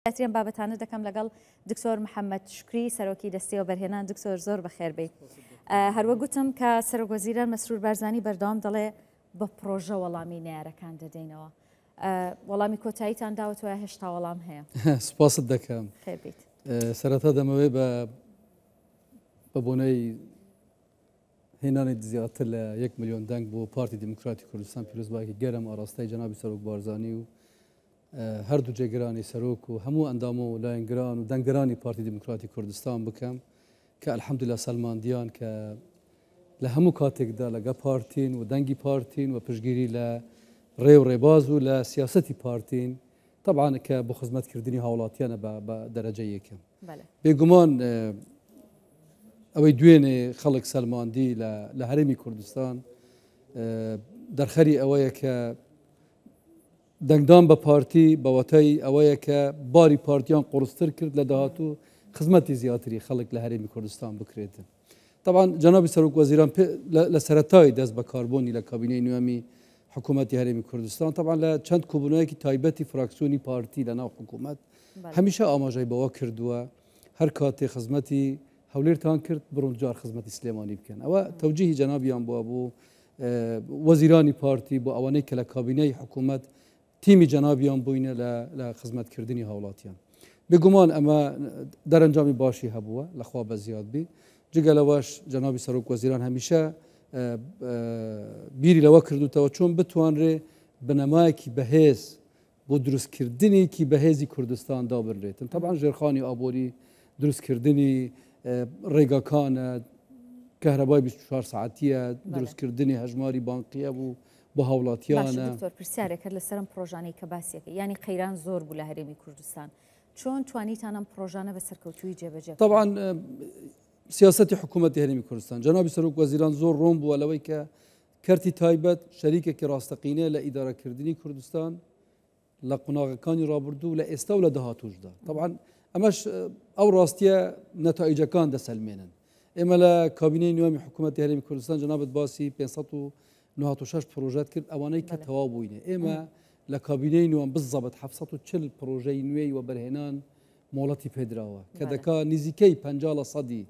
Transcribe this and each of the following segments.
زیاتری ئەم بابەتانە دەکەم لەگەڵ دکتۆر محەممەد شکری سەرۆکی دەستی وەبەرهێنان. دکتۆر زۆر بەخێر بێی. هەروە گوتم کە سەرۆک وەزیران مەسرور بارزانی بەردەوام دەڵێ بە پرۆژە وەڵامی نەیارەکان دەدەینەوە. وەڵامی کۆتاییتان داوەتەوە هێشتا وەڵام هەیە؟ سپاست دەکەم. خێر بیت. سەرەتا دەمەوێت بە بە بۆنەی هێنانی زیاتر لە یەک ملیۆن دەنگ بۆ پارتی دیموکراتی کوردستان پیرۆزبایەکی گەرم ئاراستەی جەنابی سەرۆک بارزانی و هەردوو جێگرانی سەرۆک و هەموو ئەندام و لایەنگران و دەنگدەرانی پارتی دیموکراتی کوردستان بکەم کە الحمدلله سەلماندیان کە لە هەموو کاتێکدا لەگە پارتین و دەنگی پارتین و پشگیری لە ڕێ و ڕێباز و لە سیاسەتی پارتین طبعا کە بۆ خزمەتکردنی هاوڵاتیانە بە دەرەجە یەکەم. بێگومان ئەوەی دوێنێ خەڵک سەلماندی لە هەرێمی کوردستان دەرخەری ئەوەیە کە دەنگدان بە پارتی بە واتای ئەوەیە کە باری پارتیان قورستر کرد لە داهاتوو خزمەتی زیاتری خەڵک لە هەرێمی کوردستان بکرێتن. طبعا جەنابی سەرۆک وەزیران لە سەرەتای دەست بە کاربوونی لە کابینەی نوێمی حکوومەتی هەرێمی کوردستان طبعا لە چەند کۆبوونەوەیەکی تایبەتی فراکسیۆنی پارتی لە ناو حکوومەت هەمیشە ئاماژەی بەوە کردووە هەر کاتێ خزمەتی هەولێرتان کرد بڕۆن جار خزمەتی سلێمانی بکەن ئەوە تەوجیهی جەنابیان بووە بۆ وەزیرانی پارتی بۆ ئەوانەی کە لە کابینەی حکوومەت تیمی جەنابیان بووینە لە خزمەتکردنی هاوڵاتیان. بێگومان ئەمە دەرەنجامی باشی هەبووە لەخوا بەزیاد بی. جگە لەوەش جەنابی سەرۆک وەزیران هەمیشە بیری لەوە کردوتەوە چۆن بتوانرێ بنەمایەکی بەهێز بۆ دروستکردنێکی بەهێزی کوردستان دابنرێتن. تەبعەن ژێرخانی ئابووری، دروستکردنی ڕێگاکانە، کەهرەبای 24 سەعاتیە، دروستکردنی هەژماری بانقیە بوو بۆ هاوڵاتیانە. باشە دکتۆر پرسیارێک هەر لەسەر ئەم پڕۆژانەی کە باسیەکەی، یانی قەیران زۆر بوو لە هەرێمی کوردستان، چۆن توانیتان ئەم پڕۆژانە بە سەرکەوتوویی جێبەجێ بکەن؟ تەبعەن سیاسەتی حکوومەتی هەرێمی کوردستان جەنابی سەرۆک وەزیران زۆر ڕوون بووە لەوەی کە کەرتی تایبەت شەریکێکی ڕاستەقینەیە لە ئیدارەکردنی کوردستان لە قۆناغەکانی ڕابردوو لە ئێستا و لە داهاتووشدا. تەبعەن ئەمەش ئەو ڕاستیە نەتائیجەکان دەسەلمێنن. ئێمە لە کابینەی نوێمی حکوومەتی هەرێمی کوردستان جەنابت باسی 596 پرۆژەت کرد ئەوانەی کە تەواو بووینە. ئێمە لە کابینەی نوێم بزەبت 740 پرۆژەی نوێی وەبەرهێنان مۆڵەتی پێدراوە کە دەکا نزیکەی 50 لە سەدی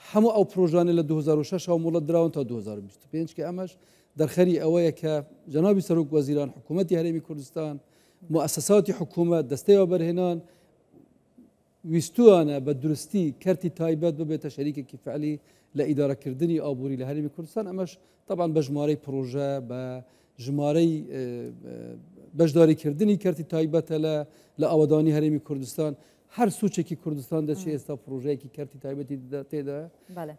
هەموو ئەو پرۆژانە لە 2006 ەوە مۆڵەت دراون تا 2025 کە ئەمەش دەرخەری ئەوەیە کە جەنابی سەرۆک وەزیران حکوومەتی هەرێمی کوردستان موئەسەساتی حکوومەت دەستەی وەبەرهێنان ویستویانە بە دروستی کەرتی تایبەت ببێتە شەریکێکی فعلی لە ئیدارەکردنی ئابووری لە هەرێمی کوردستان ئەمەش تەبعەن بە ژمارەی پرۆژە بە ژمارەی بەشداریکردنی کەرتی تایبەتە لە لە ئاوەدانی هەرێمی کوردستان هەر سوچێکی کوردستان دەچێت ئێستا پرۆژەیەکی کەرتی تایبەتی تێدا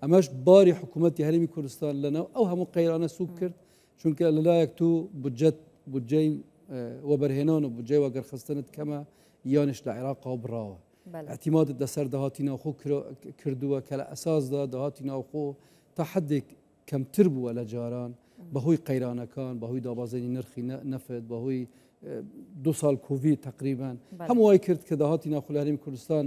ئەمەش باری حکوومەتی هەرێمی کوردستان لەناو ئەو هەموو قەیرانە سوک کرد چونکە لەلایەک تو بودجەت بودجەی وەبەرهێنان و بودجەی وەگەرخستنت کەمە یانش لە عێراقەوە بڕاوە اعتیمادت لەسەر داهاتی ناوخۆ کردووە کە لە ئەساسدا داهاتی ناوخۆ تا حدێک کەمتر بووە لە جاران بەهۆی قەیرانەکان بەهۆی دابەزینی نرخی نەفت بەهۆی دو ساڵ کۆڤید تقریبان هەموو وای کرد کە داهاتی ناوخۆ لە هەرێمی کوردستان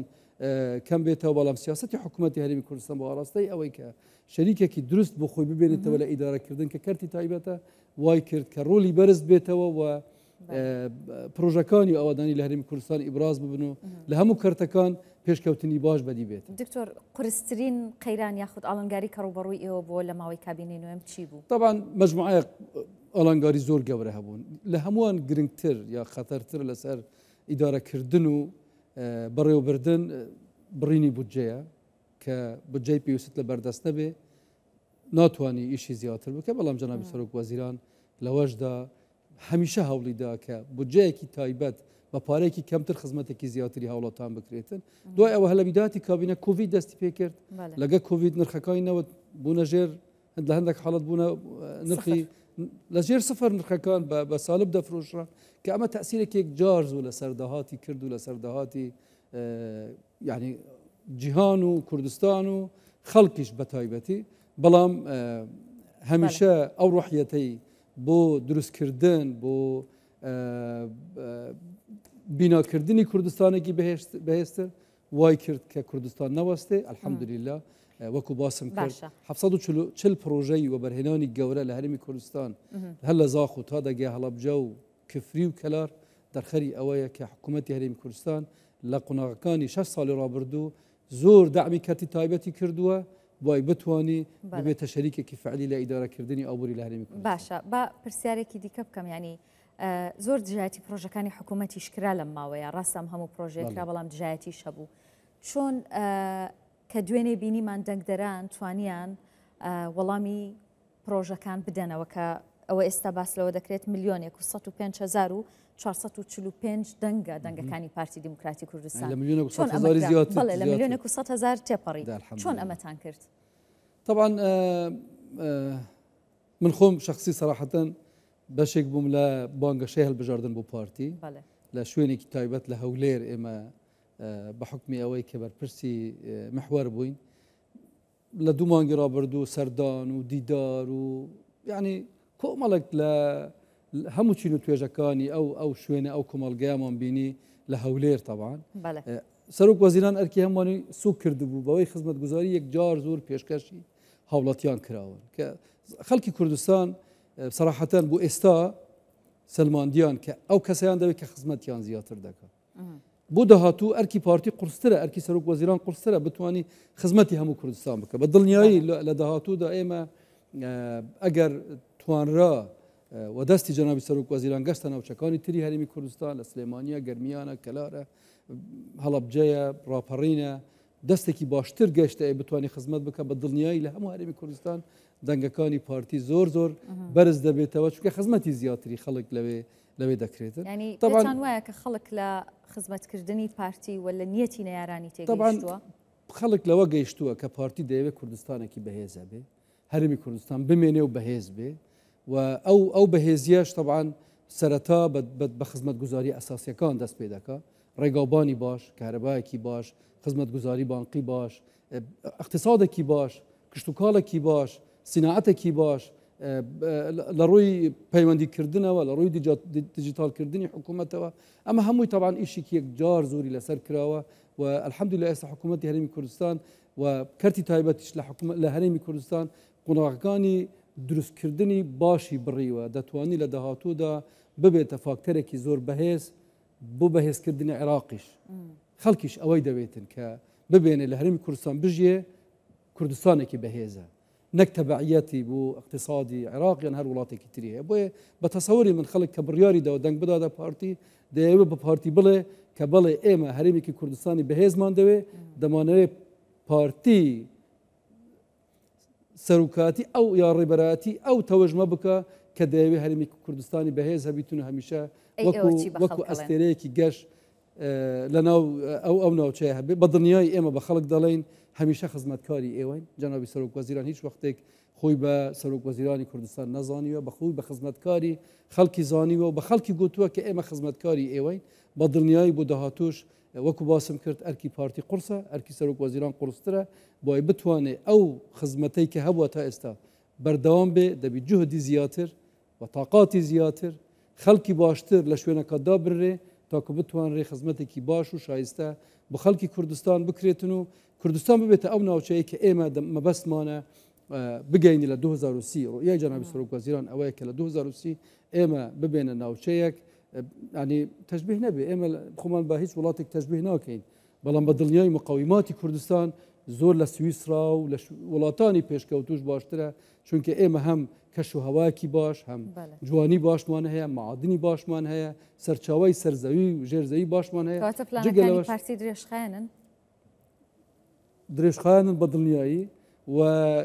کەم بێتەوە بەڵام سیاسەتی حکوومەتی هەرێمی کوردستان بۆ ئاراستەی ئەوەی کە شەریکێکی دروست بۆ خۆی ببێنێتەوە لە ئیدارەکردن کە کەرتی تایبەتە وای کرد کە ڕۆلی بەرز بێتەوە و پرۆژەکانی ئاوادانی لە هەرێمی کوردستان ئیبراز ببن و لە هەموو کەرتەکان پێشکەوتنی باش بەدی بێت. دکتۆر قورسترین قەیران یاخود ئاڵنگاری کە ڕووبەڕووی ئێوە بووە لە ماوەی کابینەی نوێم چی بوو؟ تەبعەن مەجموعەیەک ئاڵنگاری زۆر گەورە هەبوون لە هەمووان گرنگتر یا خەتەرتر لەسەر ئیدارەکردن و بەڕێوەبردن بڕینی بودجەیە کە بودجەی پێویست لە بەردەست نەبێ ناتوانانی ئیشی زیاتر بکە بەڵام جەنابی سەرۆک وەزیران لەوەشدا هەمیشە هەوڵی دا کە بودجەیەکی تایبەت بە پارەیەکی کەمتر خزمەتێکی زیاتری هاوڵاتان بکرێتن دوای ئەوە هەلە بیداتی کابینە کۆڤید دەستی پێکرد لەگە کۆڤید نرخەکانی نەوت بوونە ژێر لە هەندێک حاڵەت بوونە نرخی لە ژێر سفر نرخەکان بە سالب دەفرۆشرا کە ئەمە تەسیرێک یەکجار زوو لەسەر داهاتی کرد و لەسەر داهاتی یعنی جیهان و کوردستان و خەڵکیش بە تایبەتی بەڵام هەمیشە ئەو ڕۆحیەتەی بۆ دروستکردن بۆ بیناکردنی کوردستانێکی بەهێزتر وای کرد کە کوردستان نەوەستێ الحەمدللە وەکو باسم کرد 740 پرۆژەی وەبەرهێنانی گەورە لە هەرێمی کوردستان هەر لە زاخ و تا دەگەی هەڵەبجە و کفری و کەلار دەرخەری ئەوەیە کە حکوومەتی هەرێمی کوردستان لە قۆناغەکانی شەش ساڵی ڕابردوو زۆر دەعمی کەرتی تایبەتی کردووە بۆی بتوانی ببێتە شەریکێکی فعلی لە ئیدارەکردنی ئابووری لە هەرێمی کوردستان. باشە با پرسیارێکی دیکە بکەم یانی زۆر دژایەتی پرۆژەکانی حکوومەتیش کرا لەم ماوەیە ڕاستە ئەم هەموو پرۆژەیە کرا بەڵام دژایەتیش هەبوو چۆن کە دوێنێ بینیمان دەنگدەران توانیان وەڵامی پرۆژەکان بدەنەوە کە ئەوە ئێستا باس لەوە دەکرێت ملیۆنێک و 105 هزار و 445 دەنگە دەنگەکانی پارتی دیموکراتی کوردستان لە ملیۆنێک و 100 هزاری زیاتر بەڵێ لە ملیۆنێک و 100 هزار تێپەڕی چۆن ئەمەتان کرد؟ طبعا من خۆم شخصی صراحەتەن بەشێک بووم لە بانگەشەی هەڵبژاردن بۆ پارتی لە شوێنێکی تایبەت لە هەولێر ئێمە بە حکمی ئەوەی کە بەرپرسی محوەر بووین لە دوو مانگی ڕابردوو سەردان و دیدار و یعنی کۆمەڵێک لە هەموو چین و توێژەکانی ئەو ئەو شوێنە ئەو کۆمەڵگەیەمان بینی لە هەولێر تەبان سەرۆک وەزیران ئەرکی هەمووانی سوک کردبوو بەوەی خزمەتگوزاری یەکجار زۆر پێشکەشی هاوڵاتیان کراون کە خەڵکی کوردستان سەراحەتەن بۆ ئێستا سەلماندیان کە ئەو کەسیان دەوێت کە خزمەتیان زیاتر دەکات بۆ داهاتوو ئەرکی پارتی قورسترە ئەرکی سەرۆک وەزیران قورسترە بتانی خزمەتی هەموو کوردستان بکە بە دڵنیایی لە داهاتوودا ئێمە ئەگەر توانرا و دەستی جەنابی سەرۆک وەزیران گەشتە ناوچەکانی تری هەرێمی کوردستان لە سلێمانیە گەرمیانە کەلارە هەڵەبجەیە ڕاپەڕینە دەستێکی باشتر گەشتە ئەی بتوانانی خزمەت بکە بە دڵنیایی لە هەموو هەرێمی کوردستان دەنگەکانی پارتی زۆر زۆر بەرز دەبێتەوە چونکە خزمەتی زیاتری خەڵک لەوێ لەوێ دەکرێتن ینی پێتان وایە کە خەڵک لە خزمەتکردنی پارتی و لە نیەتی نەیارانی تێگەیشتووە؟ خەڵک لەوە گەیشتووە کە پارتی دەیەوێت کوردستانێکی بەهێزە بێ هەرمی کوردستان بمێنێ و بەهێز بێ و ئەو ئەو بەهێزیەش طبعاان سەرەتا بە خزمەتگوزاری ئەساسیەکان دەست پێ دەکا ڕێگاوبانی باش کارەبایەکی باش خزمەتگوزاری بانقی باش اقتصادێکی باش کشتوکاڵێکی باش، سیناعەتێکی باش، لە ڕووی پەیوەندیکردنەوە، لە ڕووی دیجیتاڵکردنی حکوومەتەوە، ئەمە هەمووی تەبعەن ئیشێکی یەکجار زۆری لەسەر کراوە و الحمدللە ئێستا حکوومەتی هەرێمی کوردستان و کەرتی تایبەتیش لە حکوومەت لە هەرێمی کوردستان قۆناغەکانی دروستکردنی باشی بڕیوە، دەتوانی لە داهاتوودا ببێتە فاکتەرێکی زۆر بەهێز بۆ بەهێزکردنی عێراقیش. خەڵکیش ئەوەی دەوێتن کە ببێنێ لە هەرێمی کوردستان بژیێ کوردستانێکی بەهێزە نەک تەبعیەتی بۆ اقتصادی عێراق یان هەر وڵاتێکی تری هەیە بۆیە بە تەسەوری من خەڵک کە بڕیاری داوە دەنگ بداتە پارتی دەیەوێت بە پارتی بڵێ کە بەڵێ ئێمە هەرێمێکی کوردستانی بەهێزمان دەوێ دەمانەوێت پارتی سەرۆکاتی ئەو یا ڕێبەرایەتی ئەو تەوژمە بکە کە دەیەوێت هەرێمی کوردستانی بەهێز هەبیتون و هەمیشە وەکو ئەستێرەیەکی گەش لە ناو ئەو ئەو ناوچەیە هەبێ بە دڵنیایی ئێمە بە خەڵک دەڵێین هەمیشە خزمەتکاری ئێوەین جەنابی سەرۆک وەزیران هیچ وەختێک خۆی بە سەرۆک وەزیرانی کوردستان نەزانیوە بە خۆی بە خزمەتکاری خەڵکی زانیوە و بە خەڵکی گوتووە کە ئێمە خزمەتکاری ئێوەین بە دڵنیایی بۆ داهاتوش وەکو باسم کرد ئەرکی پارتی قورسە ئەرکی سەرۆک وەزیران قورسترە بۆی بتوانێ ئەو خزمەتەی کە هەبووە تا ئێستا بەردەوام بێ دەبی جوهدی زیاتر و تاقاتی زیاتر، خەڵکی باشتر لە شوێنەکە دابنرێ تاکو بتوانرێ خزمەتێکی باش و شایستە بۆ خەڵکی کوردستان بکرێتن و کوردستان ببێتە ئەو ناوچەیە کە ئێمە مەبەستمانە بگەین لە 2030 ڕوئیای جەنابی سەرۆک وەزیران ئەوەیە کە لە 2030 ئێمە ببێنە ناوچەیەک ینی تەشبیه نەبێ ئێمە خۆمان بە هیچ وڵاتێک تەشبیه ناکەین بەڵام بە دڵنیای مقاوماتی کوردستان زۆر لە سویسرا و لە وڵاتانی پێشکەوتوش باشترە چونکە ئێمە هەم کەش و هەواکی باش هەم جوانی باشمان هەیە معادنی باشمان هەیە سەرچاوی سەرزەوی و ژێرزەوی باشمان هەیە پارتی درێژخایەنن درێژخایەنن بە دڵنیایی و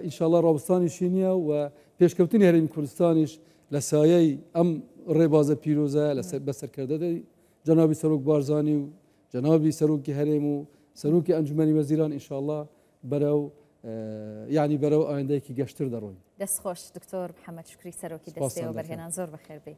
ئینشاءاللە ڕاوستانیشی نییە و پێشکەوتنی هەرێمی کوردستانیش لە سایەی ئەم ڕێبازە پیرۆزە لەسەر بەسەرکردە جەنابی سەرۆک بارزانی و جەنابی سەرۆکی هەرێم و سەرۆکی ئەنجومەنی وەزیران ئینشاءاللە بەرەو یعنی بەرەو ئایندەیەکی گەشتر دەڕۆین. دەست خۆش دکتۆر محەممەد شوکری سەرۆکی دەستەی وەبەرهێنان زۆر بەخێر بێی.